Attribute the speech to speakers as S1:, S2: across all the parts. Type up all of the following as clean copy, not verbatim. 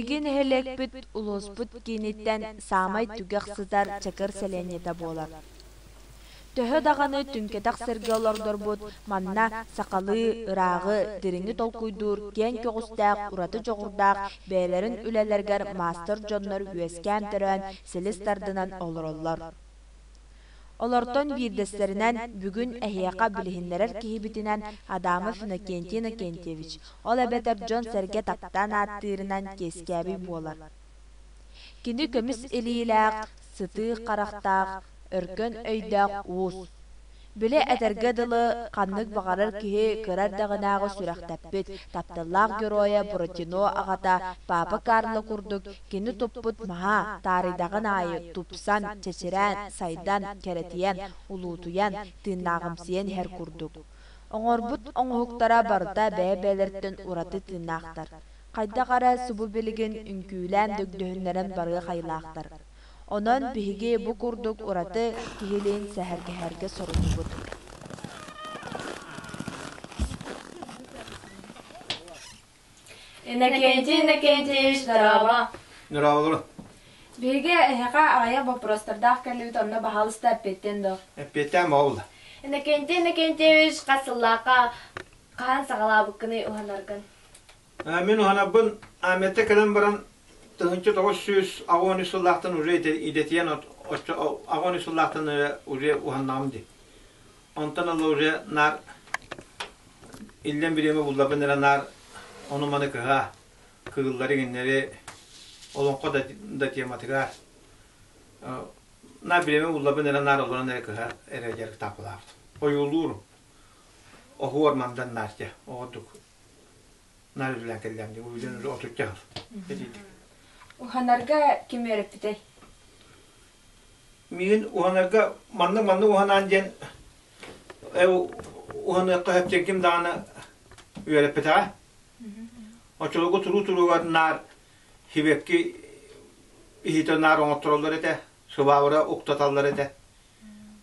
S1: Биһиги нэһилиэкпит улууспут кииниттэн саамай түгэх сытар Чакыр сэлиэнньэтэ буолар. Төһө даҕаны түҥкэтэх сиргэ олордорбут, манна сахалыы, ырааҕы, дириҥи толкуйдуур киэҥ көҕүстээх ураты дьоҕурдаах бэйэлэрин үлэлэригэр маастар дьоннор үөскээн-төрөөн, силис тардынан олороллор. Олортон биирдэстэринэн бүгүн эһиэхэ билиһиннэрэр киһибитинэн Адамов Иннокентий Иннокентьевич, ол эбэтэр дьон-сэргэ таптаан ааттыырынан Киэскээбий буолар. Кини көмүс илиилээх, сытыы харахтаах, өркөн өйдөөх уус. Били этэргэ дылы, ханнык баҕарар киһи кыра эрдэҕинээҕи сүрэхтэппит, тапталлаах геройа Буратино аҕата Папа Карло курдук кини туппут маһа таарыйдаҕын аайы тупсан, чэчирээн, сайдан, кэрэтийэн, улуутуйан, тыыннааҕымсыйан иһэр курдук. Оҥорбут оҥоһуктара барыта бэйэ-бэйэлэриттэн ураты тыыннаахтар. Хайдах эрэ субу билигин үҥкүүлээн дөгдөһүннэрэн барыах айылаахтар. Онон биһиги бу курдук ураты киһилиин сэһэргэһэргэ соруннубут.
S2: Иннокентий Иннокентьевич, здорово.
S3: Здорово.
S2: Биһиги эһиэхэ аҕыйах боппуруостардаах кэллибит, онно баһаалыста эппиэттиэн дуо?
S3: Эппиэттээн буолла.
S2: Иннокентий Иннокентьевич, хас сыллаахха хаһан саҕалаабыккыный уһанаргын?
S3: Мин уһанарбын Аметта кэлэн баран 1983 сыллаахтан уже идэтийэн 83 сыллаахтан уже уһаннаҕым дии. Онтон ыла уже наар иллэн бириэмэ булларбын эрэ наар ону-маны кыһа, кыыллары иҥиннэри олоҥхо да, да тематыгар наар бириэмэ булларбын эрэ наар олорон эрэ кыһа эрэ дьарыктаахпылаабытым. Ойуулуур оһуор мандан наар дьэ оҕордук наар үлэлээн кэллэм дии үлэн уже отучча сыл этиитик.
S2: Уһанарга ким үөрэппитэй?
S3: Миигин уһанарга маннык-маннык уһанаан диэн уһаныахха сөп диэн ким даҕаны үөрэппэтэҕэ. Оччолорго туруу-туруугар наар сибэкки иһитэ наар оҥоттороллор этэ, сыбаабыра уктаталлар этэ.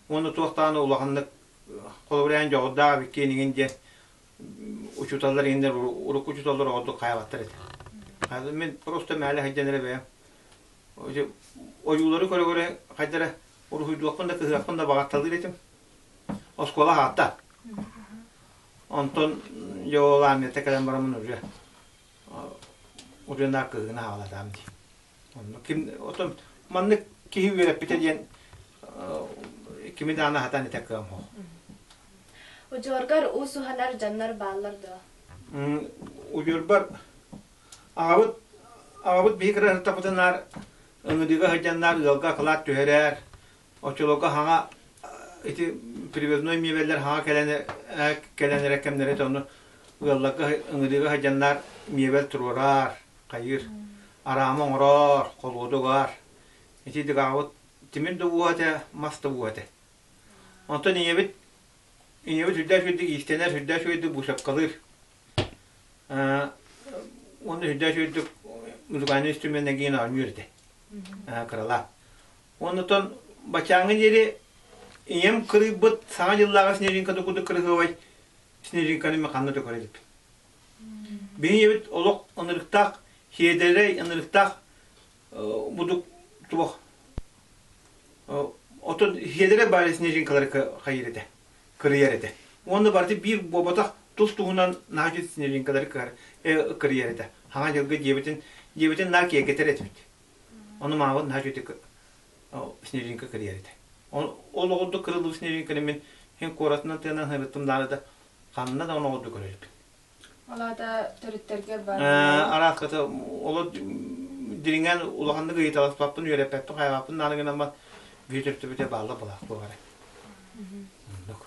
S3: Уонна туох даҕаны улаханнык холобура эн дьоҕурдаах эбиккин иҥин диэн учууталлар иҥиннэр урукку учууталлар оҕордук хайаабаттар этэ. Мин просто мээлэ сылдьан эрэ бэйэм ойуулары көрө-көрө хайдара уруһуйдуохпун да кыһыахпын да баҕарталыыр этим. Оскуола аһаатта. Онтон дьоолааммыта кэлэн бараммын уже уже наар кыһыгына хаалатаам дии. Онно ким отон маннык киһи үөрэппитэ диэн кими даҕаны аһатан этэ кыам суох.
S2: Удьуоргар уус уһанар дьоннор бааллар дуо?
S3: Удьуорбар Аҕабыт аҕабыт биһи кыраһыттапытынаар ыҥырыыга сылдьаннаар ыалга акылаат түһэрээр, оччолорго хаҥа ити привозной миэбэллэр хаҥа кэлэн кэлэн эрэ кэмнэрэ этэ ону ыалларга ыҥырыыга сылдьаннаар миэбэл туруораар, хайыыр, араама оҥороор, холуоду угаар. Ити аҕабыт тимир да ууһа этэ, мас да ууһа этэ. Онтон ийэбит ийэбит сүрдээх үчүгэйдик иистэнэр, сүрдээх үчүгэйдик быысапкалыыр. Уонна үрдээх үчүгэйдик музыкальнай инструмент киин оонньуур этэ. Кыралаах. Оннутон бачааҥҥа диэри ийэм кырыйбыт саҥа дьыллааҕы снежинканы курдук кырыһыабай снежинканы мен ханна да көрө иликпин. Биһи ийэбит олох ынырыктаах, сиэдэрэй ынырыктаах будук туох отон сиэдэрэй баары снежинкалары хайыр этэ. Кырыйар этэ. Уонна барыта биир буолбатах тус-туһунан наһаа снежинкалары кырыйар этэ. Хаҥа дьылга дьиэбитин, дьиэбитин наар киэргэтэр этибит. Ону маабыт наһаа үчүгэй снежинка кырыйар этэ. Ол оҕурдук кырыллыбыт снежинканы мин син куоратынан тыанан сырыттым даҕаны да ханна да оҕурдук көрө иликпин.
S2: Ол аата төрүттэргэр бар.
S3: Араакката олор дириҥэн улаханнык ыйыталаспаппын, үөрэппэппин, хайаҕаппын нааны гынан бар биир төрүттүбүтэ баалла балаах буолара. Оннук.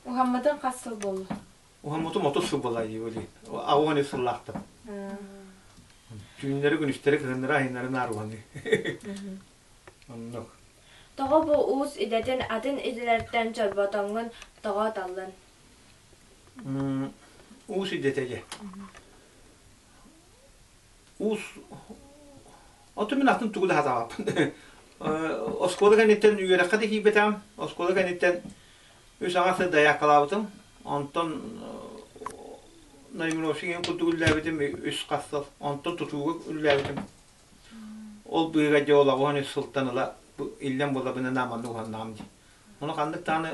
S2: Уһаммытын хас сыл буолла?
S3: Уһаммытым 30 сыл буолла дии Аҕыс сыллаахтым. Түүннэри, күнүстэри, кыһыннары, айыннары наар уһаныы. Оннук.
S2: Тоҕо бу уус идэтин атын идэлэртэн чорботоҥҥун тоҕо таллын?
S3: Уус идэтэ дьэ. Уус Оту мин атын тугу да сатаабаппын. Оскуола кэнниттэн үөрэххэ да киирбэтэҕим. Оскуола кэнниттэн үс аҥар сыл дайааккалаабытым. Онтон наймировщик курдук үлэлээбитим үс хас сыл. Онтон тутууга үлэлээбитим. Ол быыга дьэ ол 83 сылтан ыла иллэҥ буоллабына нааманны уһаннаҕым дии. Ону ханнык даҕаны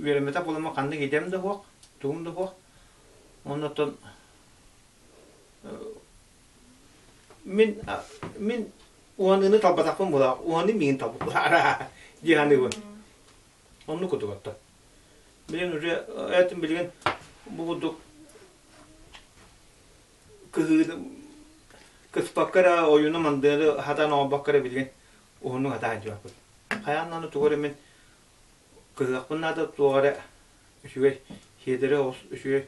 S3: үөрэммэтэх буоламмын ханнык идэм да суох, тугум да суох. Оннуттан мин мин уһаныыны талбатахпын буолаах, уһаныы миигин талбыт дии саныыбын. Оннук курдук оттон. Билигин уже этим билигин бу курдук кыһыыны кыспакка эрэ ойууну мандыаны хатаан оҥорбокко эрэ билигин уһуннук хатаан дьыбаппыт. Хайаан даҕаны тугу эрэ мин кыһыахпын наада туох эрэ үчүгэй сиэдэрэ оҕус үчүгэй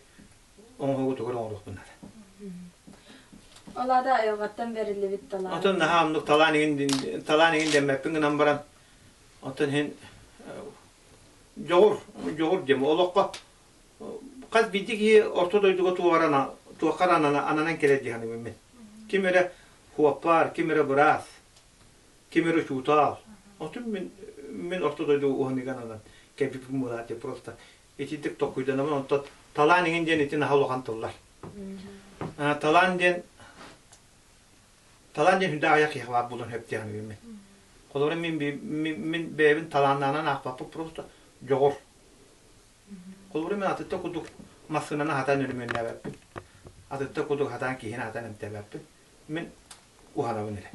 S3: оҥоһугу тугу эрэ оҥоруохпун наада.
S2: Ол аата айылҕаттан бэриллибит талаан.
S3: Оттон наһаа оннук талаан иҥин талаан иҥин дэммэппин гынан баран оттон иһин дьоҕур дьоҕур диэм олоххо хас биирдии киһи орто дойдуга туоххар ананан кэлэр дии саныыбын мин. Ким эрэ хуоппар, ким эрэ быраас, ким эрэ учуутал. Оттон мин мин орто дойдуга уһаныыга ананан кэлбиппин буолаат просто итинник толкуйданабын онтон талаан иҥин диэн ити наһаа улахан тыллар. Талаан диэн талаан диэн сүрдээх аҕыйах киһиэхэ баар буолуон сөп дии саныыбын мин. Холобура мин мин бэйэбин талааннаанан аахпаппын просто дьоҕур. Холобура мин атыттар курдук массыынаны хатаан өрөмүөннээбэппин. Атыттар курдук хатаан киһини хатаан эмтээбэппин. Мин уһанабын эрэ.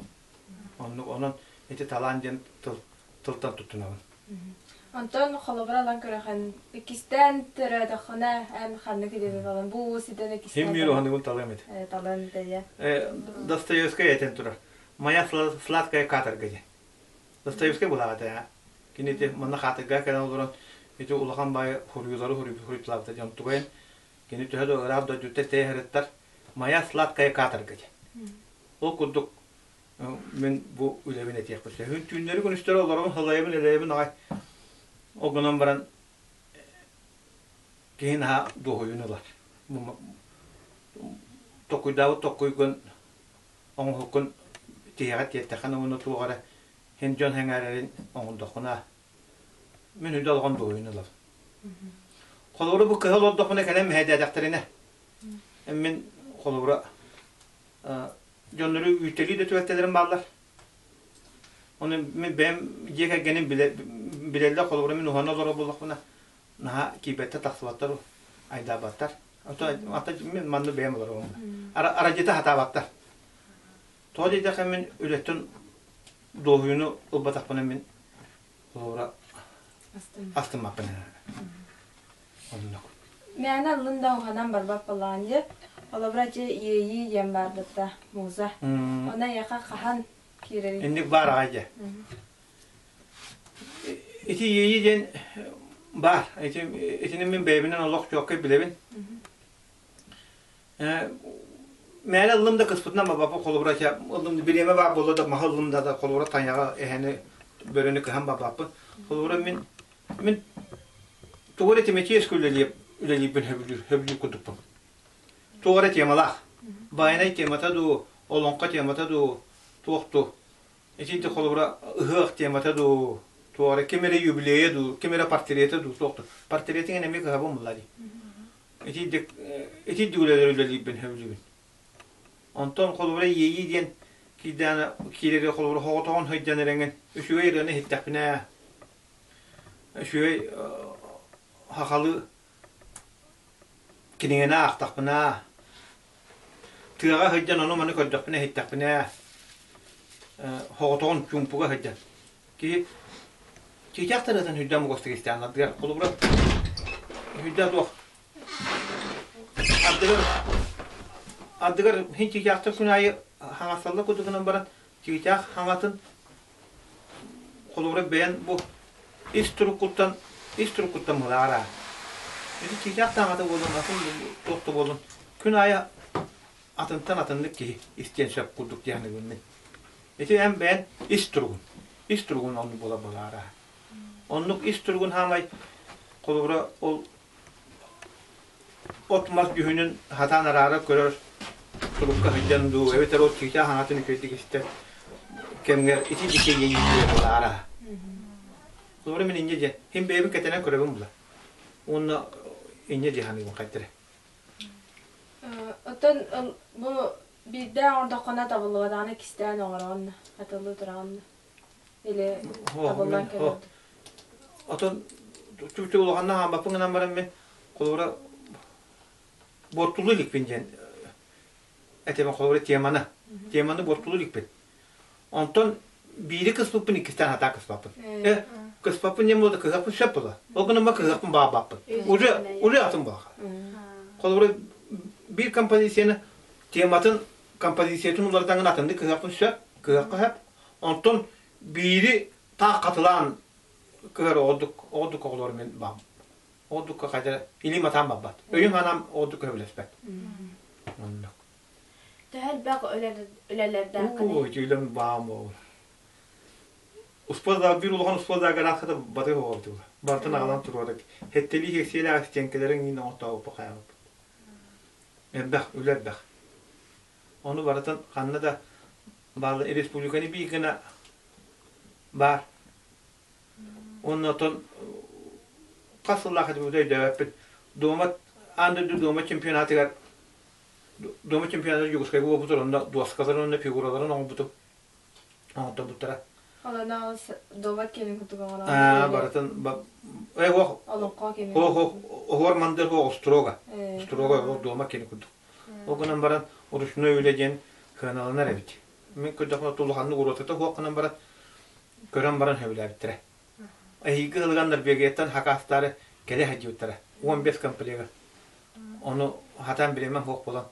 S3: Оннук онон ити талаан диэн тыл тылтан туттунабын.
S2: Онтон холобура ылан көрөхөн, иккистээн төрөөтөххүнэ эн ханнык идэни талан, бу уус идэни иккистээн
S3: Хим мир уһаныгын талыам этэ.
S2: Талан тэйэ.
S3: Достоевскай этэн турар. Моя сладкая каторга диэн. Достоевскай булаҕа Кини ити манна хаатырга кэлэн олорон ити улахан баай хуруйулары хуруйталаабыта дьон тугайын кини төһө да ыраах дойдуттан тэйэ сырыттар моя сладкая каторга диэн. Ол курдук мин бу үлэбин этиэхпин сөп. Түүннэри күнүстэри олоробун, халайабын, элэйэбин аҕай. Ол гынан баран киһи наһаа дуоһуйууну ылар. Токуйдаабыт токкуйгун оҥоһуккун тиһэҕэр тиэртэххинэ уонна туох эрэ һин дьон сэҥээрэрин оҥордоххуна мин үрдэ олоҕон дуоһуйууну ылабын. Холобура бу кыһыл олордохпуна кэлэн мэһэйдээтэхтэринэ мин холобура дьоннору үүттэлии да түбэлтэлэрим бааллар. Ону мин бэйэм дьиэ кэргэним билэллэр, холобура мин уһана олорор буоллахпына, наһаа киирбэттэр, тахсыбаттар, айдаабаттар. Ата мин манна бэйэм олоробун. Арадьыта хатаабаттар. Тоҕо диэтэххэ мин үлэттэн дуоһуйууну ылбатахпына мин холобура астыммаппын. Оннук.
S2: Мээнэ ыллын да уһанан барбат буоллаҕын дии. Холобура ити иэйии диэн баарбыта муза. Онно эйиэхэ хаһан киирэрий?
S3: Инник баар аҕай дьэ. Ити иэйии диэн баар. Ити итини мин бэйэбинэн олох чуоккай билэбин. Мээнэ ыллым да кыспытынан бабаппын холобура ыллым бириэмэ баар буолла да маһы ыллым да холобура тайаҕа эһэни бөрөнү кыһан бабаппын. Холобура мин Мин тугу эрэ тимэтиэскэ үлэлиир үлэлиирбин сөбүлүүр сөбүлүүр курдукпун. Туох эрэ темалаах. Байанай темата дуу, олоҥхо темата дуу, туох дуу. Итинти холобура ыһыах темата дуу, туох эрэ ким эрэ юбилейа дуу, ким эрэ портрета дуу, туох дуу. Портретиҥ эмиэ кыһабын булла дии. Итинник итинник үлэлэри үлэлиирбин сөбүлүүбүн. Онтон холобура иэйии диэн киирдэҕинэ киирэргэ холобура соҕотоҕун сылдьан эрэҥин үчүгэй ырыаны иһиттэхпинэ Үчүгэй сахалыы кинигэни аахтахпына, тыаҕа сылдьан ону-маны көрдөхпүнэ, иһиттэхпинэ, соҕотоҕун чуумпуга сылдьан киһи чыычаах тырыатын сүрдээх мугастык истэҕин ардыгар холобура сүрдээх туох ардыгар ардыгар һин чыычаахтар күн аайы хаҥасталлар курдук гынан баран чыычаах хаҥатын Холобура бэйэн бу ис туруккуттан ис туруккуттан мылаара. Ити чыычаах таҥата буолун, атын туох да буолун, күн аайы атынтан атыннык киһи истиэн сөп курдук диэхнигин мин. Ити эн бэйэн ис туругун, ис туругун оннук буола былаара. Оннук ис туругун хаамай холобура ол от-мас дьүһүнүн хатаан араара көрөр турукка сылдьан дуу, эбэтэр ол чыычаах аҥатын үчүгэйдик истэр кэмҥэ ити дьикти иэйии буолаара. Холобура мин инньэ диэн, һин бэйэбин кэтэнэн көрөбүн була. Уонна инньэ дии саныыбын хайдары.
S2: Оттон бу Биирдэ оҥордоххуна табыллыбатаҕына кистээн оҥороҕун, хатылыы тураҕын или табыллан кэлэр.
S3: Отон чуучу улаханна хаамбаппын гынан баран мин холобура буортулуу иликпин диэн этэмэ холобура теманы теманы буортулуу иликпин. Онтон биири кыспыппын иккистээн хатаа кыспаппын. Э, кыспаппын диэн буолда кыһыахпын сөп була. Ол гынан кыһыахпын баабаппын. Уже уже атын буолаха. Холобура биир композицияны тематын композициятын уларытаҥын атыннык кыһыахпын сөп, кыһыахха сөп. Онтон биири таах хатылаан кыһар оҕодук оҕодук оҕолор мен баам. Оҕодукка хайда илим атаан барбат. Өйүм санаам оҕодукка сөбүлэспэт. Оннук.
S2: Төһө элбэх үлэлэрдээххиний?
S3: Ой, үлэм баам ол. Успуорда биир улахан успуорда гарааската баты оҕобутула. Бартын аҕалан туруорак. Хеттелии хексиэлээх стенкэлэрин иин оҥоттообуппа хаябыппыт. Элбэх, үлэ элбэх. Ону барытын ханна да баалы республиканы биир гына баар. Уонна оттон хас сыллаах этибит өйдөөбөппүт. Дуомат аан дойду дуома чемпионатыгар Дуома чемпионата Дьокуускайга буолбутар онно дуоскаларын уонна фигураларын оҥорбутум. Оҥотторбуттара.
S2: Олоно дуобат кэмин курдук оҥорон.
S3: Аа, барытын э ох
S2: Олоҥхо кэмин.
S3: Ох ох оһуор мандыр ох острога. Острога ол дуома кини курдук. Ол гынан баран ручной үлэ диэн сыаналанар эбит. Мин көрдөхпүнэ улаханнык уруотата суох гынан баран көрөн баран сөбүлээбиттэрэ. Эһиги ылыган Норвегияттан хакаастаары кэлэ сылдьыбыттара. 15 комплега. Ону хатаан бириэмэм суох буолан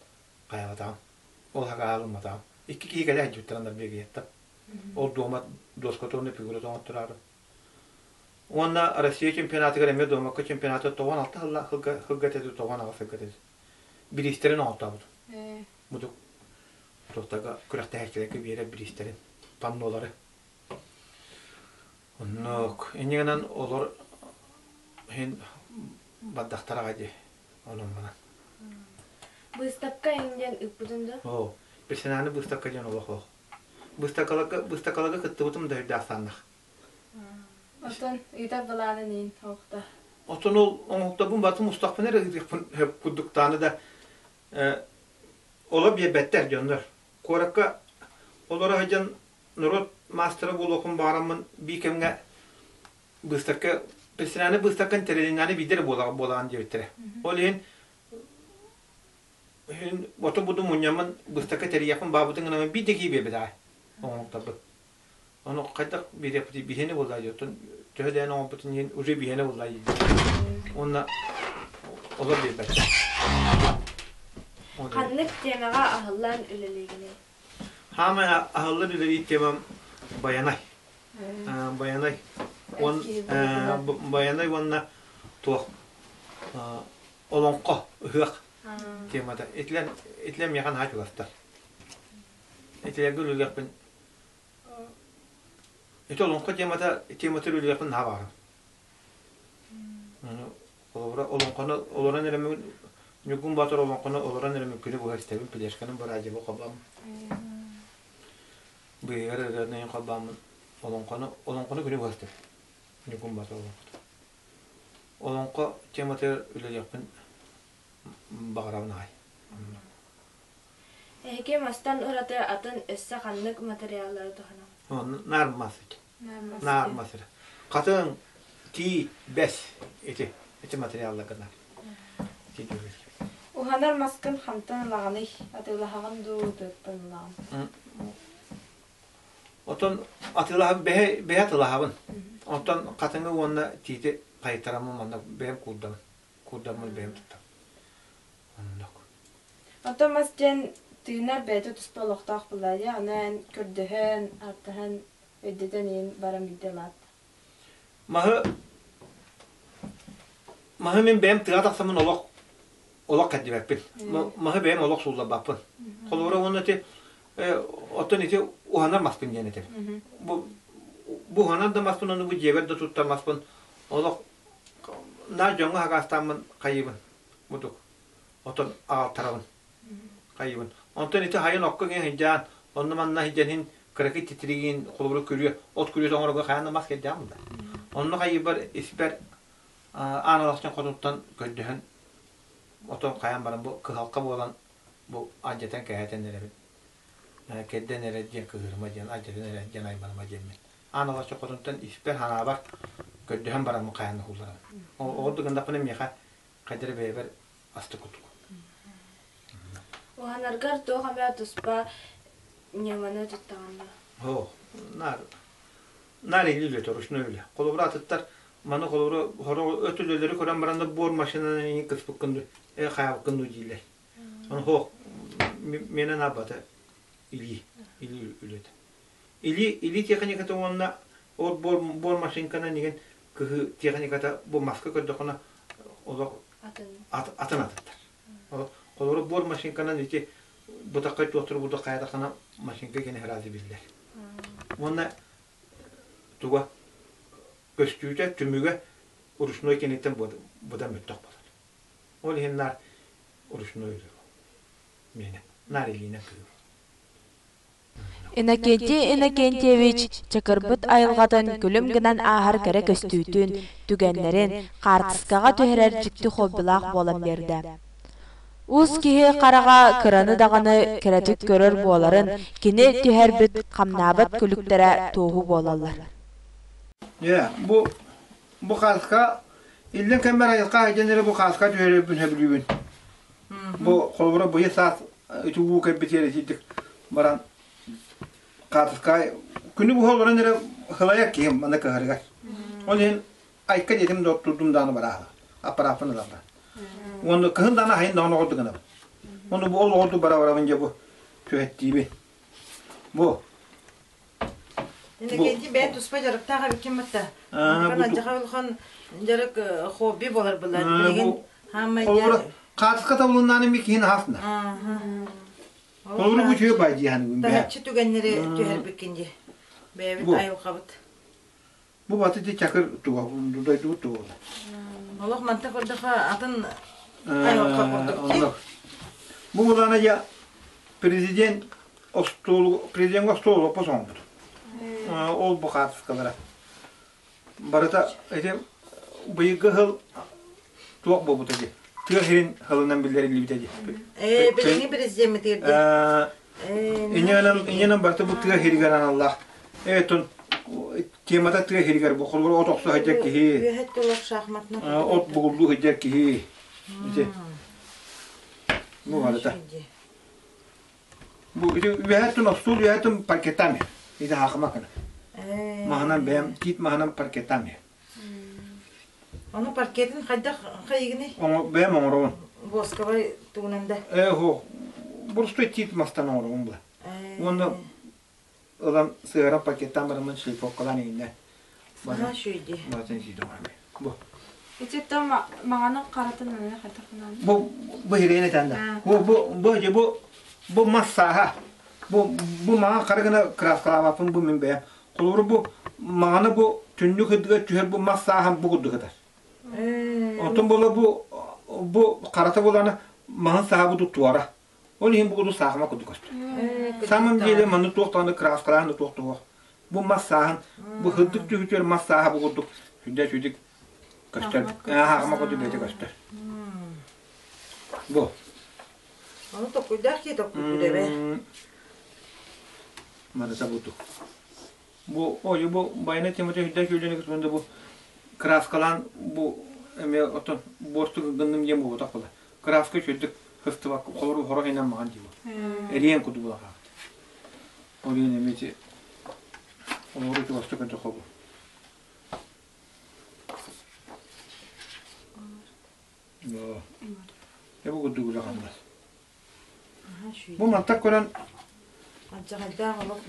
S3: хайаабатаҕым. Ол хакаалымматаҕым. Икки киһи кэлэ сылдьыбыттара Норвегияттан. Ол дуома доската уонна фигурата оҥоттораары. Уонна Россия чемпионатыгар эмиэ дуомакка чемпионата 96 сылла сылга этэ 98 сылга этэ. Бириистэрин оҥортообутум. Мудук туохтарга күрэхтэһээччилэргэ биэрэр бириистэрин, паннолары. Оннук. Инньэ гынан олор иһин бардахтара аҕай дии. Онон манан.
S2: Быыстапка иҥ диэн ыыппытын да?
S3: Оо, персональный быыстапка диэн олох ох. Быыстапкаларга быыстапкаларга кыттыбытым да үрдээх саннах.
S2: Оттон ыытар былаанын иин оһохто.
S3: Оттон ол оҥоһуктарбын барытын мустахпын эрэ ыытыахпын сөп курдуктааны да олор биэрбэттэр дьоннор. Куоракка олоро сылдьан норуот маастара буолуохпун баҕараммын биир кэмҥэ быыстапка персональнай быыстапканы тэрилиннэни биирдэ эрэ буолаҕын диэбиттэрэ. Ол иһин иһин оту-буду мунньаммын быыстапка тэрийиэхпин баабытын гынан биир да киһи биэрбэтэҕэ оҥоһуктарбын. Ону хайдах биэриэхпитий биһиэнэ буоллаа дии оттон төһө дээн оҥорбутун иһин уже биһиэнэ буоллаа дии. Уонна олор биэрбэттэр.
S2: Ханнык темаҕа аһыллан үлэлиигиний?
S3: Хаамай аһыллан үлэлиир темам Байанай. Байанай. Байанай уонна туох олоҥхо, ыһыах темата. Итилэр итилэр миэхэ наһаа чугастар. Итилэргэ үлэлиэхпин ити олоҥхо темата тематыгар үлэлиэхпин наһаа баҕарабын. Холобура, олоҥхону олорон эрэ Ньургун Боотур олоҥхону олорон эрэ күнү быһа истэбин, пелешканы быраадьабы холбооммун. Быыһыгар ырыаны холбооммун олоҥхону олоҥхону күнү быһа истэбин. Ньургун Боотур олоҥхото. Олоҥхо тематыгар үлэлиэхпин баҕарабын аҕай.
S2: Эһиги мастан ураты атын өссө ханнык материаллары туһанаҕыт?
S3: Наар мас ити. Наар мас эрэ. Хатыҥ, тиит, бэс ити ити материалларга наар.
S2: Уһанар маскын хантан ылаҕыный? Атыылаһаҕын дуу, тыаттан ылаҕын?
S3: Отон атыылаһан бэһэ бэһэ атыылаһабын. Онтон хатыҥы уонна тиити хайытараммын манна бэйэм куурдабын. Куурдаммын бэйэм туттам. Оннук.
S2: Оттон мас диэн тыынар бэйэтэ туспа олохтоох былаайа, аны эн көрдөһөн, ааттаһан, өйдөтөн иһин баран биирдэ ылаат.
S3: Маһы маһы мин бэйэм тыа тахсаммын олох олох кэрдибэппин. Маһы бэйэм олох суулларбаппын. Холобура уонна ити оттон ити уһанар маспын диэн этэр. Бу бу уһанар да маспын ону бу дьиэбэр да туттар маспын олох наар дьоҥҥо хакаастааммын хайыыбын мутук отон аҕалтарабын хайыыбын. Онтон ити хайын окко киһи сылдьаан, онно-манна сылдьан иһин кыракый титиригин холобура күрүө, от күрүөтэ оҥорорго хайаан да мас кэрдээҕим да. Онно хайыыбар испэр аан алахчын хотуттан көрдөһөн отон хайаан баран бу кыһалҕа буолан бу алдьатан кэһэтэн эрэбин. Кэрдэн эрэр диэн кыһыырыма диэн, алдьатан эрэр диэн айманыма диэммин. Аан алҕас хотунтан испэр ханаабар көрдөһөн бараммын хайаан да уһулларабын. Ол да гыннахпына миэхэ хайдара бэйэбэр астык курдук.
S2: Уһанаргар туох эмэ туспа ньыманы туттаҕын дуо?
S3: Оо, наар наар илии үлэтэ, ручной үлэ. Холобура атыттар маны холобура хорох өтүлэлэри көрөн баран да буор машинанан иҥин кыспыккын дуу, э хаябыккын дуу дииллэр. Ону хоох миэнэ наабата илии, илии үлэтэ. Илии, илии техниката уонна ол буор, буор машинканан игин кыһыы техниката бу маска көрдөххүнэ олох атын атыттар. Холобура буор машинканан ити бытаххай туохтары бурдук хайатаххына машинка кини сразу биллэр. Уонна туга көстүүтэ, түмүгэ ручной киниттэн быдан мөлтөх буолар. Ол иһин наар ручной үлэ миэнэ наар илиинэн кыһыы.
S1: Иннокентий Иннокентьевич чакырбыт айылҕатын күлүм гынан ааһар кэрэ көстүүтүн, түгэннэрин хаартыскаҕа түһэрэр дьикти хоббилаах буолан биэрдэ. Уус киһи хараҕа кыраны даҕаны кэрэтик көрөр буоларын кини түһэрбит хамнаабат күлүктэрэ туоһу буолаллар.
S3: Дьэ, бу бу хааска иллэҥ кэммэр айылҕа айдьан эрэ бу хааска түһэрэрбин сөбүлүүбүн. Бу холобура быйыл саас ити уу кэлбитигэр итирдик баран хаартыска күнү быһа олорон эрэ хылайар киһим манна кыһарыгар. Ол иһин айка диэтим да турдум даҕаны бараала. Аппарааппын ылан баран. Уонна кыһын даҕаны аһайын даҕаны оҕордук гынабын. Ону бу ол оҕордук бара барабын дьэ бу түһэттиибин. Бу
S4: Иннокентий бэйэн туспа дьарыктаах эбиккин батта. Алдьархай улахан дьарык хобби буолар былар. Билигин хаамай
S3: Хаатыска табылыннааны ми киһин аһасна. Холобура бу үчүгэй бай дии ханыгын.
S4: Таһаччы түгэннэри түһэрбиккин дии. Бэйэбит айылҕабыт.
S3: Бу баты ди чакыр туга дойдубут туга.
S4: Олох манта көрдөхө атын айылҕа курдук.
S3: Бу булана я президент остуол президент остуол оппос оҥорбут. Ол бу хаартыскалара. Барыта ити быйылгы сыл туох буолбута дии. Тыа сирин сылынан биллэриллибитэ дии.
S4: Ээ, билиҥҥи президеммитигэр
S3: дии. Инньэнэн инньэнэн барыта бу тыа сиригэр аналлаах. Этон темата тыа сиригэр бу холобур от охсо сылдьар киһи.
S4: Үөһэт олох шахматна.
S3: От бугуллуу сылдьар киһи. Ити. Бу барыта. Бу ити үөһэттэн остуол үөһэттэн паркеттаам ити хаахыма кына. Маһынан бэйэм тиит маһынан паркеттаам
S4: Ону паркетын хайдах хайыгыный?
S3: Бэйэм оҥоробун.
S4: Восковай тугунан да?
S3: Ээ, хо. Боростуой тиит мастан оҥоробун була. Уонна ылан сыһаран пакеттаан бараммын шлифовкалаан иҥиннэ.
S4: Саҥа үчүгэй
S3: Батын сиидэ Бу.
S2: Ити маҥаны харатын аны хайдах гынан?
S3: Бу бу хирэйин этэн да. Бу бу бу бу бу мас сааһа. Бу бу маҥан хара гына краскалаабаппын бу мин бэйэм. Холобура бу маҥаны бу түннүк ырдыгар түһэр бу мас сааһын бу курдук ытар. Онтон буола бу бу харата буолана маҥан сааһа бу туара. Ол иһин бу курдук саахыма курдук көстөр. Самом деле манны туох даҕаны краскалаан да туох туох. Бу мас сааһын, бу хырдык түһүтүөр мас сааһа бу курдук сүрдэ сүдүк көстөр. Ааҕыма курдук бэйэтэ көстөр. Бу.
S4: Ону токуйдаах киһи токуйдур эбэ.
S3: Марата буту. Бу ой бу байына темата сүрдэ сүрдэнэ кытында бу краскалаан бу эме отон буорту гынным диэн буолбатах була. Краска үчүгдүк сыстыбакка холору хоро инэн маҕан дии Эриэн курдук була хаалбыт. Ол иһин эмиэ ити олору чугастык көрдөххө бу. Бу курдук үлэ-хамнас. Бу мантан көрөн
S4: Алдьархайдаах олох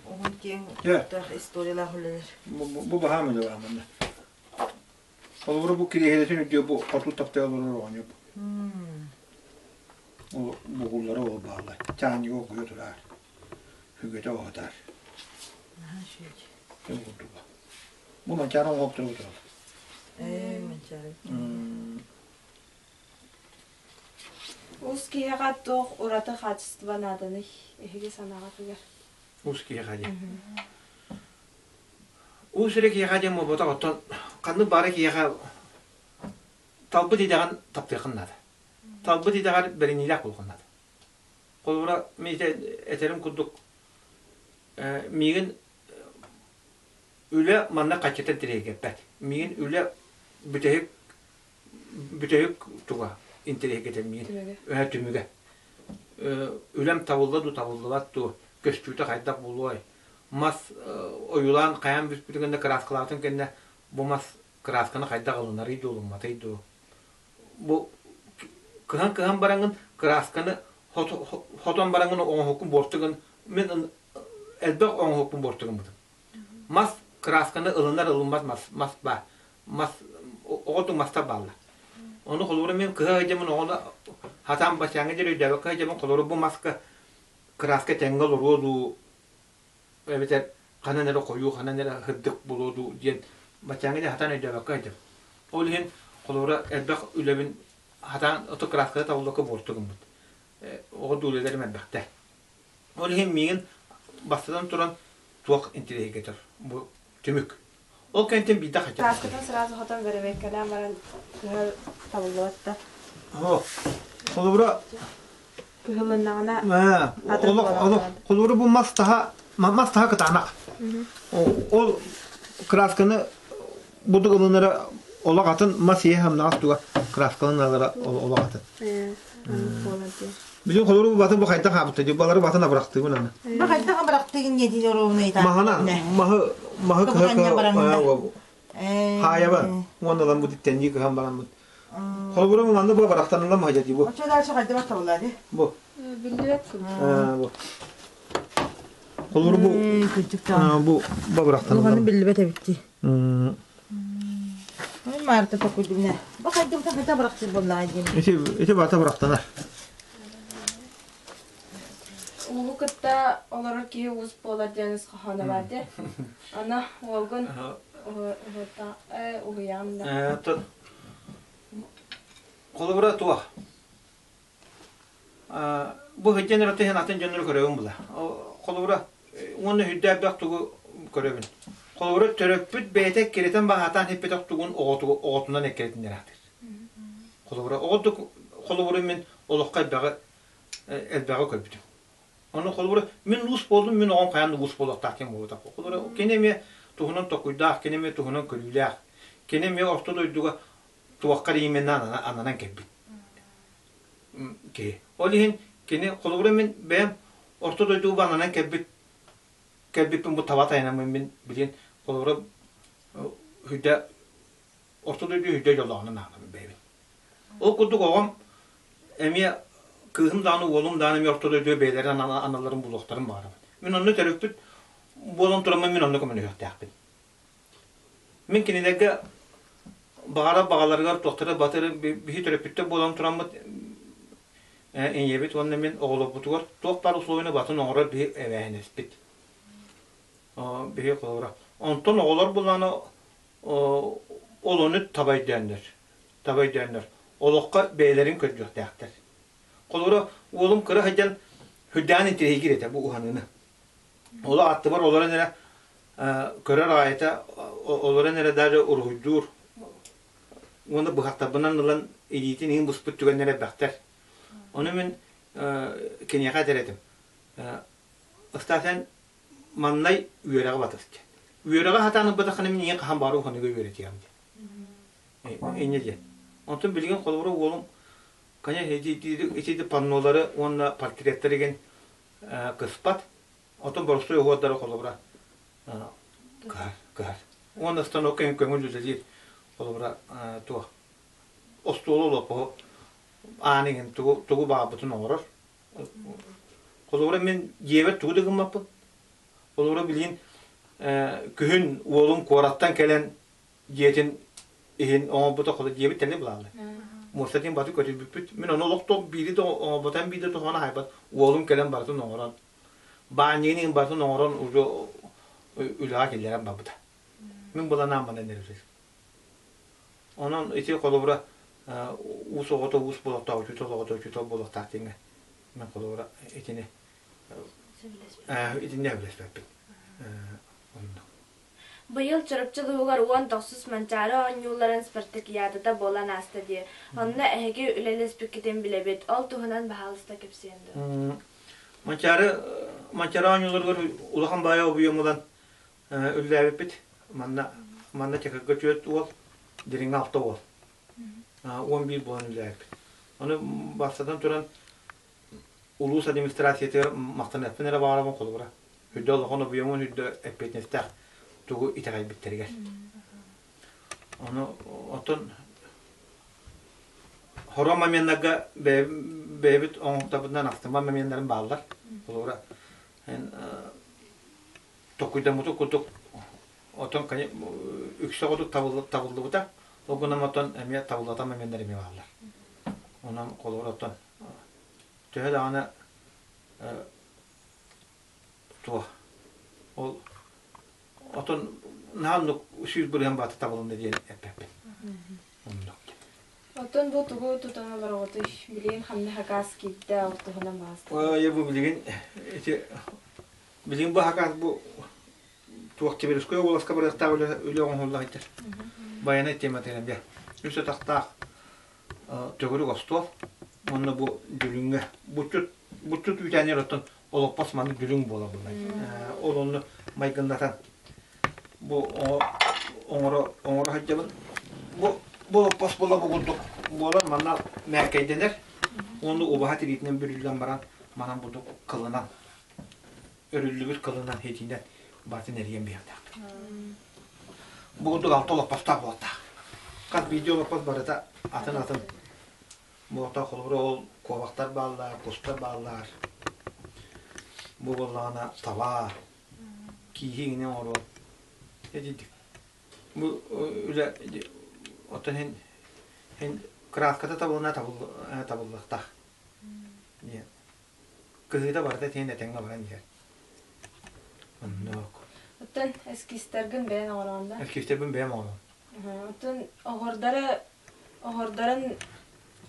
S4: уһун киэҥ историялаах үлэлэр.
S3: Бу баһаам үлэ баһаам манна. Холобура бу кириэһилэтин үрдүө бу хоту таптайа олорор оҕонньор бу. Ол бугуллара ол бааллар. Чаанньыга окуйа турар. Хүгэтэ оһотар. Ким курдуга. Бу манчаары оҥоһуктара тураллар.
S4: Ээ, манчаары.
S2: Уус киһиэхэ туох ураты хаачыстыба нааданый эһиги санааҕытыгар?
S3: Уус киһиэхэ диэн. Уус эрэ киһиэхэ диэн буолбатах, оттон ханнык баара киһиэхэ талбыт идэҕин таптыаххын наада. Талбыт идэҕэр бэриниилээх буолуоххун наада. Холобура, мин этэрим курдук, миигин үлэ манна хаччыта интэриэһиргэппэт. Миигин үлэ бүтэһик бүтэһик туга интэриэһиргэтэр миигин. Түмүгэ. Үлэм табылла дуу, табыллыбат дуу, көстүүтэ хайдах буолуой? Мас ойуулаан хайаан бүппүтүн кэннэ, кырааскалаабытын кэннэ бу мас кыраасканы хайдах ылынарый дуу, ылымматый дуу? Бу кыһан-кыһан бараҥҥын кыраасканы хотон бараҥҥын оҥоһуккун буортугун мин элбэх оҥоһукпун буортугуммутум. Мас кыраасканы ылынар ылыммат мас мас баар. Мас оҕотун мастар бааллар. Ону холобура мен кыһа сылдьаммын оҕону хатаан бачааҥҥа диэри өйдөөбөккө сылдьаммын холобура бу маска кырааска тэҥҥэ олоруо дуу эбэтэр ханан эрэ хойуу, ханан эрэ сырдык буолуо дуу диэн баччааҥҥа диэри хатаан өйдөөбөккө сылдьабын. Ол иһин холобура элбэх үлэбин хатаан ото кырааската табыллыбакка буорту гыммыт. Оҕо дуулэлэрим элбэхтэр. Ол иһин миигин бастатан туран туох интэриэһиргэтэр бу түмүк. Ол кэнниттэн биирдэ хотя
S2: Кырааскатын сразу хотон бэрэбиэркэлээн баран кыһыл табыллыбат да.
S3: Холобура
S2: Кыһылыннаҕына
S3: олох холобура бу мас таһа мас таһа кытаанах. Ол красканы будук ылынара олох атын мас иһэ хамнаҕас туга краскаланалара олох атын. Билин холору батын бу хайдах хаабыта дии балары батын абырахтыыбын аны.
S4: Бу хайдах абырахтыгын диэтин оруобуна
S3: Маһана маһы маһы кыһа кыһа хаайаба уонна ылан бу титтэннии кыһан бараммыт. Холобура манна бу абырахтанылла маһа дии бу.
S4: Очо дальше хайдах табылла ди?
S3: Бу.
S2: Биллибэт
S3: Бу. Холобура бу бу бу абырахтанылла.
S4: биллибэт эбитти. Марта токуйдумна. Бу хайдах хайдах абырахтыр буоллаҕа диэн.
S3: Ити ити бата бырахтанар.
S2: Уугу кытта олорор киһи уус буолар диэн ис хоһооно баар дии. Аны уолгун уһуйаам да.
S3: Холобура туох? Бу сылдьан эрэ иһин атын дьоннору көрөбүн була. Холобура, уонна үрдээх тугу көрөбүн. Холобура, төрөппүт бэйэтэ эккирэтэн баһаатаан иһиппэтэх тугун оҕотунан эккирэтиннэр аатыр. Холобура, оҕо холобура мин олоххо элбэҕи элбэҕи көрбүтүм. Ону холобура, мин уус буоллум, мин оҕом хайаан да уус буолуохтаах диэн буолбатах. Холобура, кини эмиэ туһунан токуйдаах, кини эмиэ туһунан көрүүлээх, кини эмиэ орто дойдуга туохха именно ананан кэлбит киһи. Ол иһин кини холобура мин бэйэм орто дойдуга ананан кэлбит кэлбиппин бу таба тайанаммын мин билин холобура хүдэ орто дойду хүдэ дьоллооҕунан аанабын бэйэбин. Ол курдук оҕом эмиэ кыыһым даҕаны уолум даҕаны эмиэ орто дойдуга бэйэлэрин аналларын булуохтарын баҕарабын. Мин онно төрөппүт буолан тураммын мин онно көмөлөһүөхтээхпин. Мин кинилэргэ баҕарар баҕаларыгар туохтара батыры биһи төрөппүттэр буолан тураммыт ийэбит уонна мин оҕолорбутугар туох баар условияны батын оҥорор биһи эбээһинэспит. Биһи холобура. Онтон оҕолор булааны ол ону таба өйдөөннөр. Таба өйдөөннөр. Олоххо бэйэлэрин көрдүөхтээхтэр. Холобура, уолум кыра сылдьан үрдээн интириэһиргиир этэ бу уһаныыны. Оло аттыбар олорон эрэ көрөр аайыта олорон эрэ даже уруһуйдуур уонна быһахтарбынан ылан илиитин иһин буспут түгэннэр элбэхтэр. Ону мин киниэхэ этэр этим. Ыстаатан маннай үөрэҕи батыс диэн. Үөрэҕи сатаан ылбатаххына мин ийэ хаһан баҕар уханыга үөрэтиэм диэн. Инньэ диэн. Онтон билигин холобура уолум конечно ити паннолары уонна портреттары игин кыспат. Отон боростуой оһуордары холобура кыһар, кыһар. Уонна станокка көҥүл үлэлиир холобура туох остуолу олоппоһу аан иһин тугу тугу баҕарбытын оҥорор. Холобура мин дьиэбэр тугу да гыммаппын. Холобура билигин күһүн уолум куораттан кэлэн дьиэтин иһин оҥорбута холо дьиэбит тэлэ булааллар. Муостатын баты көтүрбүппүт. Мин ону олох биири да оҥорботом биир да тоһоҕону аһайбат. Уолум кэлэн барытын оҥорон, баанньыгын иһин барытын оҥорон уже үлэҕэ киллэрэн барбыта. Мин быланаан манан эрэр. Онон ити холобура уус оҕото уус буолуохтаах, учуутал оҕото учуутал буолуохтаах диэҥҥэ мен холобура итини итиннэ сөбүлэспэппин. Онно.
S2: Быйыл Чурапчы улууһугар 19 Манчаары оонньууларын спартакиадата буолан ааста дии. Онно эһиги үлэлэспиккитин билэбит. Ол туһунан баһаалыста кэпсиэн дуо?
S3: Манчаары Манчаары оонньууларыгар улахан баайа обуйан ылан үллээбиппит. Манна манна Чакырга түөрт уол, Дириҥҥэ алта уол. 11 буолан үллээбиппит. Ону бастатан туран улуус администрациятыгар махтаныахпын эрэ баҕарабын холобура. Үрдэ улахан обуйаммын үрдэ эппиэтинэстээх тугу итэҕэйбиттэригэр. Ону оттон хоро моменнарга бэйэбит оҥоһуктарбытынан астыммат моменнарым бааллар. Холобура, токуйдаммытын курдук отон үксэ курдук табыллыбыта. Ол гынан отон эмиэ табыллата моменнар эмиэ бааллар. Онон холобура оттон төһө даҕаны туох ол Отон наһаа оннук 100% баата табылынна диэн эппэппин. Оннук.
S2: Оттон бу тугу тутан олороҕутуй? Билигин ханна хакаас киирдэ, ол туһунан баҕастан.
S3: Ой, бу билигин ити билигин бу хакаас бу туох Тимирскэй уоласка барыахтаах үлэ үлэ оҥоһулла сылдьар. Байанай тематынан бе. Үс атахтаах төгүрүк остуол. Уонна бу дүлүҥҥэ буччут буччут үүтээннэр оттон олоппос маннык дүлүҥ буола буллай. Ол онно майгыннатан бу оҥоро оҥоро сылдьабын. Бу бу олоппос буола бу курдук буолар манна мээкэйдэнэр. Уонна убаһа тириитинэн бүрүллэн баран манан бурдук кылынан өрүллүбүт кылынан хитинэн батын эрийэн биһиэхтээхпит. Бу курдук алта олоппостоох буолтаах. Хас биирдии олоппос барыта атын-атын Буолта холобура ол куобахтар бааллар, кустар бааллар. Бу буоллаҕына таба, кииһи иҥинэ оҥоруо. Эдидик. Бу үлэ оттон һин һин краската табылына табыллыахтаах. Диэн. Кыһыыта барыта тиэн этэҥҥэ баран иһэр. Оннук.
S2: Оттон эскизтэргин бэйэн оҥороҕун да?
S3: Эскизтэрбин бэйэм оҥоробун.
S2: Оттон оһордары оһордорун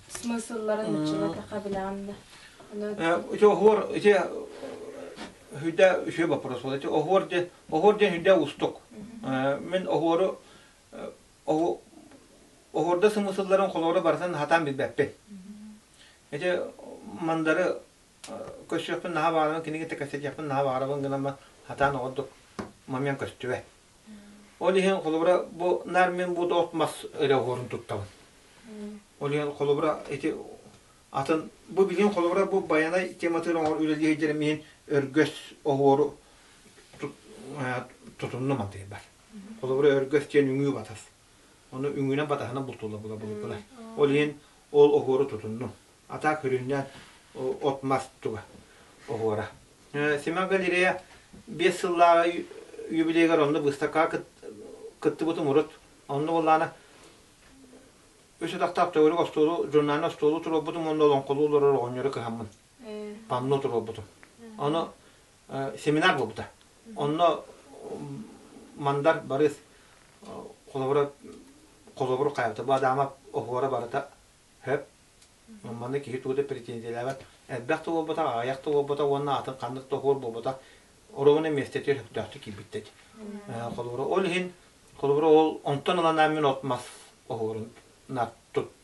S2: смыслларын нуччалатахха билэҕин да?
S3: Ити оһуор ити хүдэ үчүгэй вопрос буолар. Ити оһуор диэн оһуор диэн хүдэ уустук. Мин оһуору оһуорда смыслларын холоро барытын хатаан билбэппин. Ити мандары көрсүөхпүн наһаа баҕарабын, кинигэ кэпсэтиэхпин наһаа баҕарабын гынан хатаан оҕордук момент көстүбэт. Ол иһин холобура бу наар мин бу от мас эрэ оһуорун туттабын. Ол иһин холобура ити атын бу билигин холобура бу байанай тематыгар оҥор үлэлии сылдьарым иһин өргөс оһуору тутуннум антыйбар. Холобура өргөс диэн үҥүү батас. Ону үҥүүнэн батаһынан бултуулар була булгулар. Ол иһин ол оһуору тутуннум. Атаак үрүннээн от-мас туга оһуора. Семен галерея 5 сыллааҕы юбилейгар онно быыстапкаҕа кыттыбытым урут. Онно буоллаҕына үс атахтаах төгүрүк остуолу, журналын остуолу туруорбутум уонна олоҥхолуу олорор оҕонньору кыһаммын. Панно туруорбутум. Ону семинар буолбута. Онно Мандар Барыс холобура холобур хайабыта. Бу Адамов оһуора барыта хөп Манна киһи тугу да претензиялээбэт. Элбэх да буолбатах, аҕыйах да буолбатах уонна атын ханнык да оһуор буолбатах. Оруобуна миэстэтигэр сөптөөхтүк киирбиттэр. Холобура, ол иһин, холобура, ол онтон ылан мин от-мас оһуорун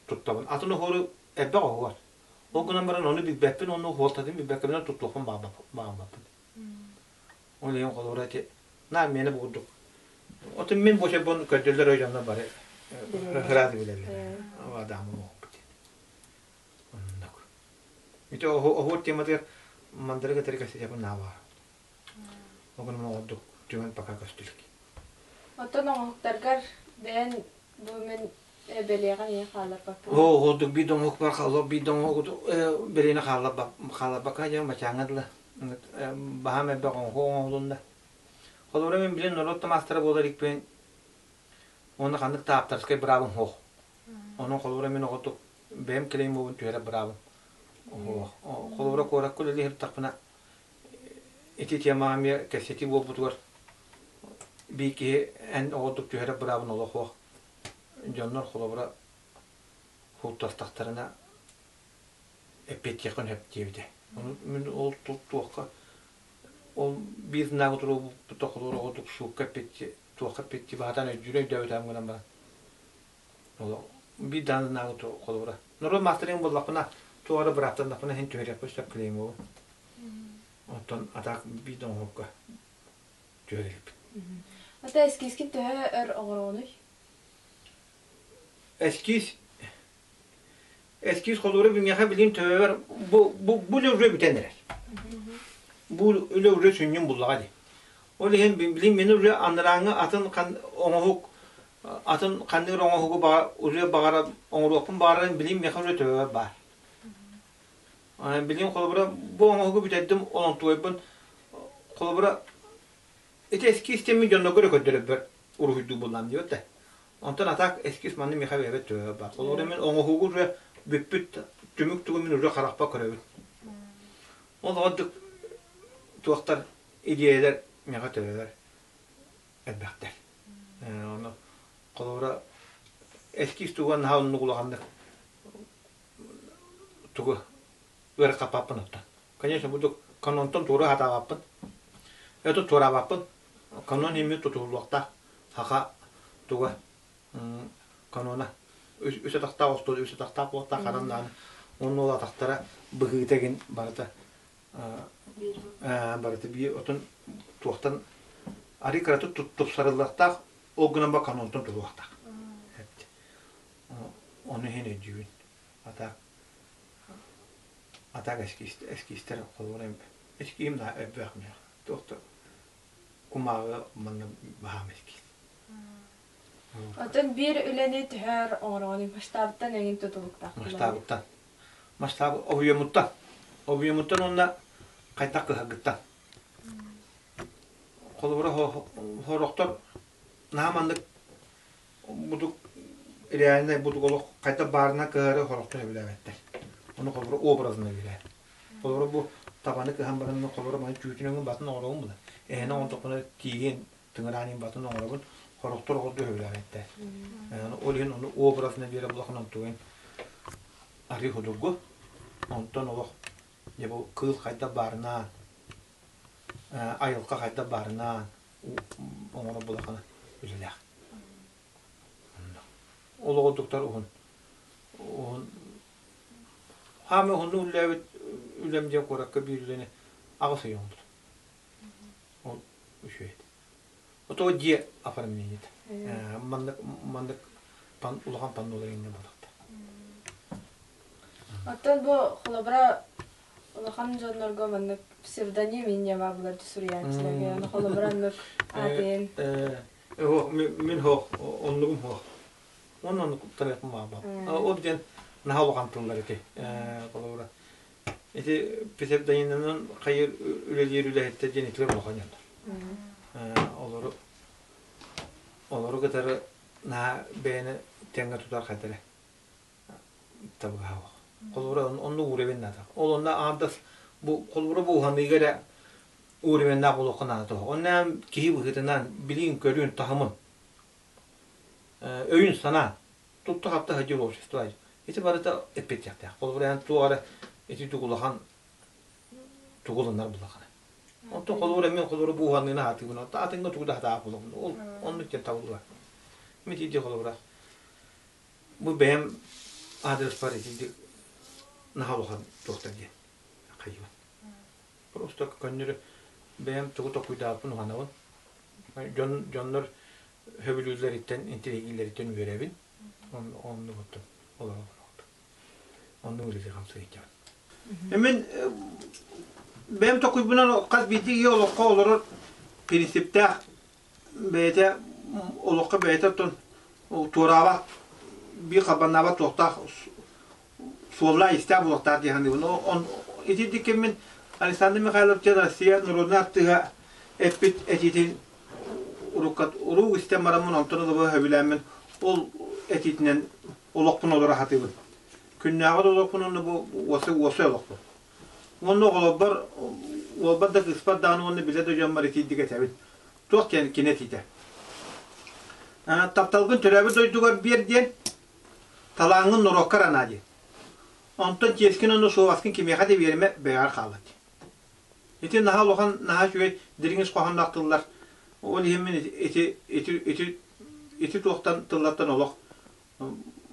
S3: туттабын. Атын оһуору элбэх оһуор. Ол гынан баран ону билбэппин, ону суолтатын билбэккэбинэн туттуохпун баҕарбаппын. Ол иһин холобура ити наар миэнэ бу курдук. Отун мин бу көрдөллөр өйдөннөр бары ырааты билэллэр. Адамы оһоппут. Оннук. Ити оһуор тематыгар мандарыга кытары кэпсэтиэхпин наһаа баҕарабын. Огон оҕордук түмэн пока көстүлүк.
S2: Оттон оҥоһуктаргар бэйэн бу мин бэлиэҕин ийэ хаалларбакка.
S3: Оо, оҕордук биир да оҥоһук бар хаалла, биир да оҥоһук бэлиэни хаалларбакка дьон бачааҥҥа дылы баһаам элбэх оҥоһуу оҥоһулунна. Холобура мин билин норуот да маастара буолар иликпин уонна ханнык да ааптарскай быраабым суох. Онон холобура мин оҕотук бэйэм клеймобун түһэрэр быраабым суох. Холобура куоракка үлэлии сырыттахпына ити темаҕа эмиэ кэпсэтии буолбутугар биир киһи эн оҕотук түһэрэр быраабын олох суох. Дьоннор холобура куттастахтарына эппиэттиэххин сөп диэбитэ. Ону мин ол туохха ол биир знагы туруорбуппут холобура оҕотук суукка эппиэтти туохха эппиэтти баһатан өйдүүрэ өйдөөбүтээм гынан баран ол биир даҕаны знагы холобура норуот маастарын буллахпына туох эрэ бырааптаннахпына иһин түһэриэхпин сөп клеймобун. Оттон атаак биир да оҥоһукка түһэр иликпит.
S2: Ата эскизкин төһө өр оҥороҕунуй?
S3: Эскиз эскиз холура биҥэхэ билин төбөбөр бу бу бу үлэ уже бүтэн эрэр. Бу үлэ уже сүнньүн буллаҕа дии. Ол иһин билин мин уже анарааҥҥы атын оҥоһук атын ханныыр оҥоһугу баҕар уже баҕара оҥоруохпун баҕарарын билин миэхэ уже төбөбөр баар. Билин холобура бу оҥоһугу бүтэрдим онтуойбун холобура ити эскиз тэмми дьоннорго эрэ көрдөрөрбөр уруһуйдуу буллам диэбит да. Онтон атак эскиз манны миэхэ бэйэбит төбөбөр баар. Холобура мин оҥоһугу уже бүппүт түмүк тугу мин уже харахпа көрөбүн. Ол ордук туохтар идиэйэлэр миэхэ төбөбөр элбэхтэр. Ону холобура эскиз тугу наһаа оннук улаханнык тугу ыарахаппаппын оттон. Конечно, бу канонтон туора хатаабаппын. Это туораабаппын. Канон имми тутуллуохтаах. Саха туга канона үс атахтаах остуол үс атахтаах буолуохтаах ханан даҕаны онно ол атахтара быһыыта гин барыта барыта биир отун туохтан арый кыратык тупсарыллыахтаах ол гынан ба канонтон туруохтаах ону иһин өйдүүбүн атак атак эскизтэр холобура эскиим да элбэх туохта кумааҕы манна баһаам эскиз.
S2: Оттон биир үлэни төһөр оҥороҕунуй масштабыттан эҥин тутулуктаах.
S3: Масштабыттан. Масштаб объемуттан. Объемуттан уонна хайдах кыһагыттан. Холобура хорохтор наһаа маннык будук реальнай будук олох хайдах баарынан кыһары хорохтор сөбүлээбэттэр. Ону холобура образно билэр. Холобура бу табаны кыһан баран холобура маны түүтүн өҥүн батын оҥоробун була. Эһэни оҥордохпуна тииһин тыҥыраанын батын оҥоробун хорохтор оҕорду сөбүлээбэттэр. Ол иһин ону образно биэрэ булахан онтугун арыы худургу. Онтон олох дьэ бу кыыл хайдах баарынан айылҕа хайдах баарынан оҥоро булахана үлэлээх. Ол оҕолдуктар уһун уһун хаамы уһуннук үлэлээбит үлэм диэн куоракка биир үлэни аҕыс ый оҥорбутум. Ол үчүгэй этэ. Ото дьиэ оформлениета. Маннык маннык пан улахан паннолар иннэ буолахта.
S2: Оттон бу холобура улахан дьоннорго маннык псевдоним инньэ баа булар суруйааччыларга аны холобура оннук аатын
S3: Мин хоох оннугум хоох. Онно оннук тарыахпын баҕарбат. Ол диэн наһаа улахан тыллар ити. Холобура ити псевдонимынан хайыр үлэлиир үлэһиттэр диэн итилэр улахан дьоннор. Олору олору кытары наһаа бэйэни тэҥҥэ тутар хатыры табыгаһа Холобура онно уровень наада. Ол онно аҥардас бу холобура бу уһаныыга эрэ уровеннаах буолуохха наада тоһо. Онно киһи быһыытынан билиин-көрүүн таһымын өйүн санаа тутта-хапта сылдьар общество ити барыта эппиэттиэхтээх. Холобура эн туох эрэ ити улахан тугу ылынар булахана. Онтон холобура мен холобура бу уһаныыны аһатыыбын, атыҥҥа тугу да хатаах булабын. Ол оннук диэн табыллар. Мин ити холобура Бу бэйэм аадырыспар итинник наһаа улахан туохтар диэн хайыыбын. Просто көннөрү бэйэм тугу толкуйдаабыппын уһанабын. Дьон, дьоннор сөбүлүүллэриттэн, интириэһиргииллэриттэн үөрэбин. Оннугуттан олоробун. Оннук үлэлии хамсыйдьабын. Мин бэйэм толкуйбунан хас биирдии киһи олоххо олорор принциптээх бэйэтэ олоххо бэйэтэ оттон туораабат биир халбаннаабат туохтаах суоллаах-иистээх буолуохтаах дии саныыбын. Он итинник кэммин Александр Михайлович Россия народнай артыыһа эппит этиитин урукка уруук истэн бараммын онтон ылыбы сөбүлээммин ол этиитинэн олохпун олоро сатыыбын. Күннээҕи да олохпун уонна бу уосай уосай олохпун. Уонна оҕолорбор уолбар да кыыспар даҕаны уонна билэ да дьоммор итиирдик этэбин. Туох диэн кини этиитэ. Тапталгын төрөөбүт дойдугар биэр диэн, талааҥҥын норуоккар анаа диэн. Онтон чиэскин уонна суобаскын кимиэхэ да биэримэ бэйэҕэр хааллар диэн. Ити наһаа улахан, наһаа үчүгэй дириҥ ис хоһоонноох тыллар. Ол иһин мин ити, ити, ити, ити туохтан тыллартан олох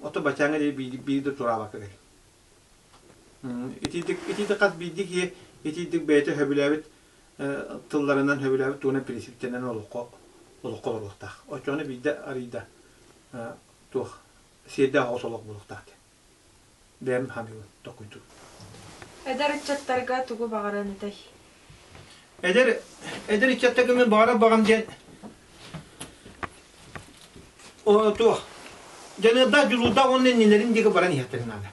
S3: ото бачааҥҥа диэри биир да тураабакка кэлим. Итиитик, итиитик хас биирдии киһи итиитик бэйэтэ сөбүлээбит. тылларынан сөбүлээбит тугунан принциптэнэн олоххо олоххо олоруохтаах. Оччоҕуна биирдэ арыйда туох сиэрдээх оҕус олох буолуохтаах диэн. Бэйэм ханыыбын токуйдугун.
S2: Эдэр ыччаттарга тугу баҕаран этэй?
S3: Эдэр эдэр ыччаттарга мин баҕарар баҕам диэн туох дьаныардаах дьулуурдаах уонна иннилэрин диэки баран иһиэхтэрин наада.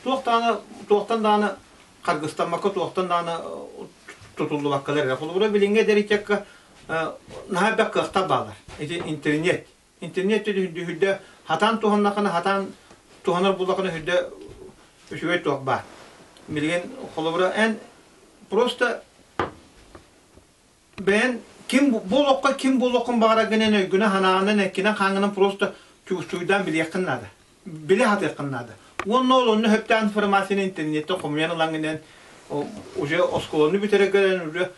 S3: Туох даҕаны туохтан даҕаны харгыстаммакка туохтан даҕаны тутуллубаккалар эрэ. Холобура билиҥҥи эдэр ыччакка наһаа элбэх кыахтар бааллар. Ити интернет. Интернет үрдэ хатаан туһаннахына хатаан туһанар буллахына үрдэ үчүгэй туох баар. Билигин холобура эн просто бэйэн ким бу олоххо ким буолуоххун баҕараргынан өйгүнэн санааҕынан эккинэн хааҥҥынан просто чугустуйдаан билиэххин наада. Билэ сатыаххын наада. Уонна ол онно сөптөөх информацияны интернеттэн хомуйан ылаҥҥынан уже оскуоланы бүтэрэргэр уже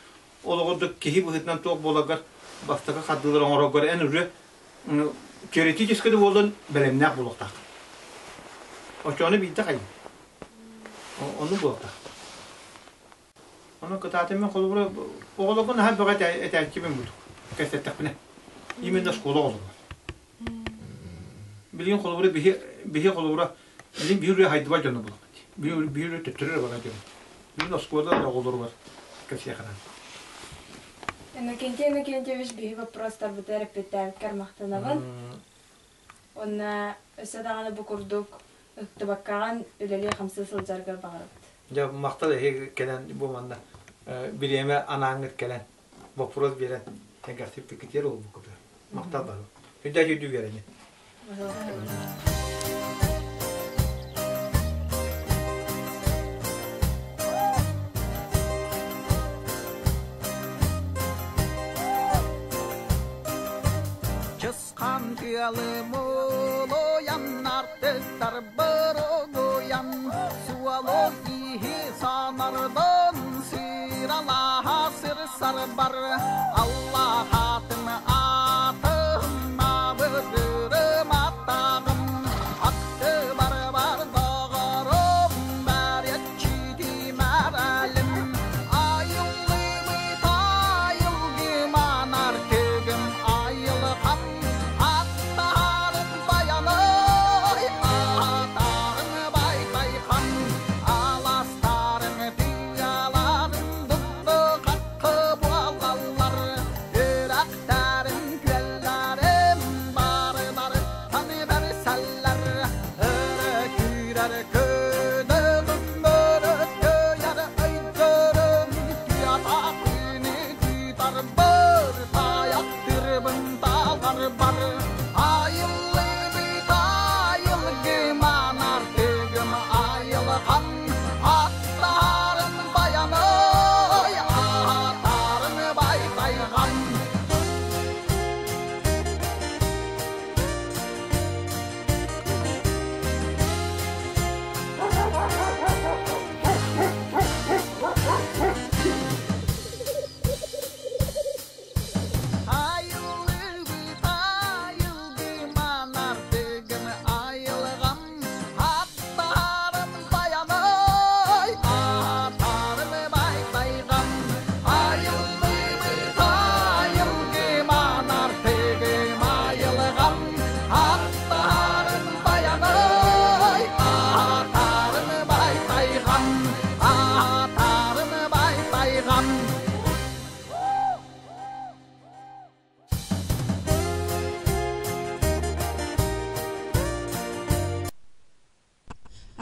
S3: олоҕурдук киһи быһыытынан туох буоларгар бастакы хардыылары оҥороргор эн уже теоретически да буоллун бэлэмнээх буолуохтаах. Оччоҕуна биирдэ хайыы. Оннук буолуохтаах. Ону кытаатым мен холобура оҕолорго наһаа бөҕө этээччибин будук кэпсэттэхпинэ. Именно оскуола оҕолоругар. Билигин холобура биһи биһи холобура билигин биһи үрүө хайдыбат дьоно булабыт. Биһи биһи үрүө төттөрү эрэ барар дьон. Билигин оскуола оҕолоругар кэпсиэхэ
S2: Иннокентий Иннокентьевич биһи вопростарбытыгар эппиэттээбиккэр махтанабын. Уонна өссө даҕаны бу курдук ыктыбаккаҕын үлэлии-хамсыы сылдьаргар баҕарабыт.
S3: Дьэ, махтал эһиги кэлэн бу манна бириэмэ анааҥҥыт кэлэн вопрос биэрэн сэргэхсиппиккитигэр уолбуккутугар. Махтал бары. Үрдэ үрдү үөрэнин.
S5: Чысхан тыалы мулуйан артыктар боругуйан суолу иһи санардан сыралаһа сырсарбар Аллах атын атын абыдырым аттағым атты бар бар доғырым бәретчити мәрәлім айыллымыт айылгыман артыгым айылхан аттарым баянай атарым байтайхан аластарым тыаларым дутты қатқы буалалар үрәхтәрим күөлләрим барылар таны бәрсәлләр өрө күүрэр көдөгүм өрөттөйөр өйдөрүм түйатақыны түйдар бір таяқтырбын талар бар айыллыбыт айылгыман артыгым айылхан аттарын баянай аттарын байтайған. Айыллыбыт айылгыман артыгым айылгам аттарым баянай аттарым байтайгам айыллыбыт айылгыман артыгым айылгам аттарым баянай аттарым байтайгам аттарым байтайгам.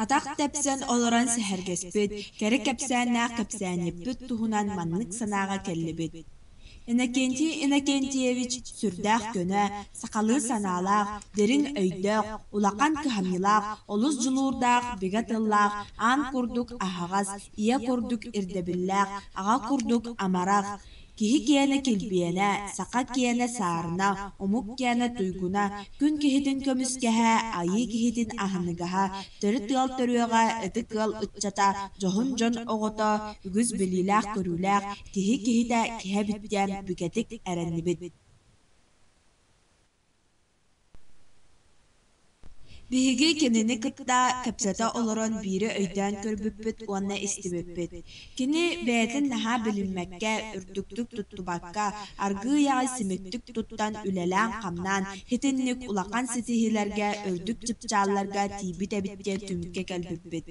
S1: Атах тэпсэн олорон сэһэргэспит, кэрэ кэпсээннээх кэпсээнньиппит туһунан маннык санааҕа кэллибит. Иннокентий Иннокентьевич сүрдээх көнө, сахалыы санаалаах, дириҥ өйдөөх, улахан кыһамньылаах, олус дьулуурдаах, бигэ тыллаах, аан курдук аһаҕас, ийэ курдук ирдэбиллээх, аҕа курдук амарах, Киһи киэнэ килбиэнэ, саха киэнэ саарына, омук киэнэ туйгуна, күн киһитин көмүскэһэ, айыы киһитин аһыныгаһа, төрүт ыал төрүөҕэ, ытык ыал ыччата, дьоһун дьон оҕото, үгүс билиилээх-көрүүлээх, киһи киһитэ киһэ эбит диэн бигэтик эрэннибит. Биһиги кинини кытта кэпсэтэ олорон биири өйдөөн көрбүппүт уонна истибиппит: кини бэйэтин наһаа билиммэккэ, үрдүктүк туттубакка, аргыый аҕай симиктик туттан үлэлээн-хамнаан, итинник улахан ситиһиилэргэ, үрдүк чыпчаалларга тиийбит эбит диэн түмүккэ кэлбиппит.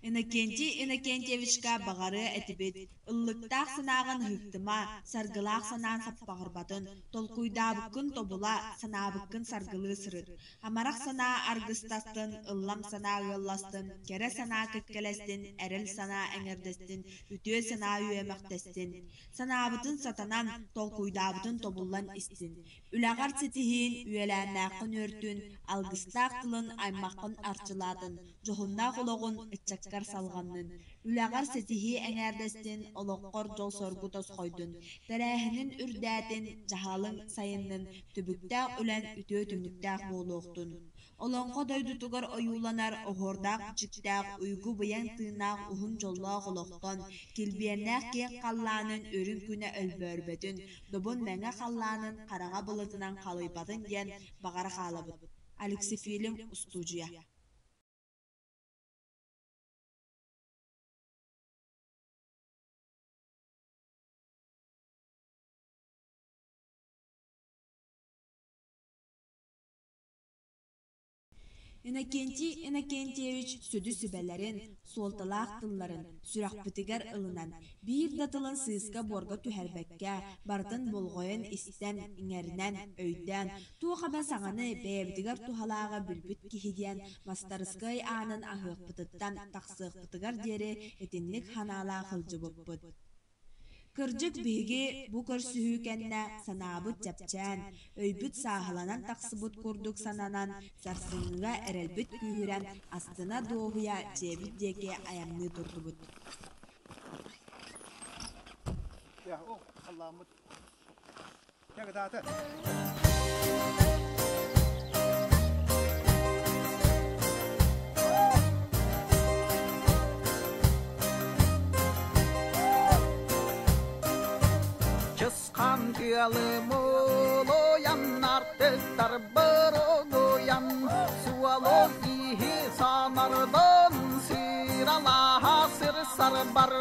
S1: Иннокентий Иннокентьевичка баҕарыа этибит: ыллыктаах санааҕын ыһыктыма, саргылаах санаан саппаҕырбатын, толкуйдаабыккын тобула, санаабыккын саргылыы сырыт. Амарах санаа аргыстастын, ыллам санаа ыалластын, кэрэ санаа кэккэлэстин, эрэл санаа эҥэрдэстин, үтүө санаа үөмэхтэстин. Санаабытын сатанан, толкуйдаабытын тобуллан истин. Үлэҕэр ситиһиин, үөлээннээххин үөртүн, алгыстаах тылын аймаххын арчылаатын, дьоһуннаах олоҕун ыччаккар салҕаннын. Үлэҕэр ситиһии эҥээрдэстин, олоххор дьол-соргу тосхойдун, тэрээһинин үрдээтин, дьаһалыҥ сайыннын, түбүктээх үлэҥ үтүө түмүктээх буолуохтун. Олоҥхо дойдутугар ойууланар оһуордаах-бичиктээх уйгу-быйаҥ тыыннаах уһун дьоллоох олохтон, килбиэннээх киэҥ халлаанын үрүҥ күнэ өлбөөрбөтүн, добун мэҥэ халлаанын хараҥа былытынан халыйбатын диэн баҕара хаалабыт. Алексифильм устуудьуйа. Иннокентий Иннокентьевич сүдү сүбэлэрин, суолталаах тылларын сүрэхпитигэр ылынан, биир да тылын сыыска-буорга түһэрбэккэ, барытын болҕойон истэн, иҥэринэн, өйдөөн, туох эмэ саҥаны, бэйэбитигэр туһалааҕы билбит киһи диэн мастарыскыай аанын аһыахпытыттан тахсыахпытыгар диэри итинник санаалаах сылдьыбыппыт. Кырдьык, биһиги бу көрсүһүү кэннэ санаабыт чэпчээн, өйбүт сааһыланан тахсыбыт курдук сананан, сарсыҥҥыга эрэлбит күүһүрэн, астына-дуоһуйа дьиэбит диэки айанныы турдубут.
S5: Чысхан тыалы мулуйан, артыктар боругуйан, суолу иһи санардан, сыралаһа сыр сарбар,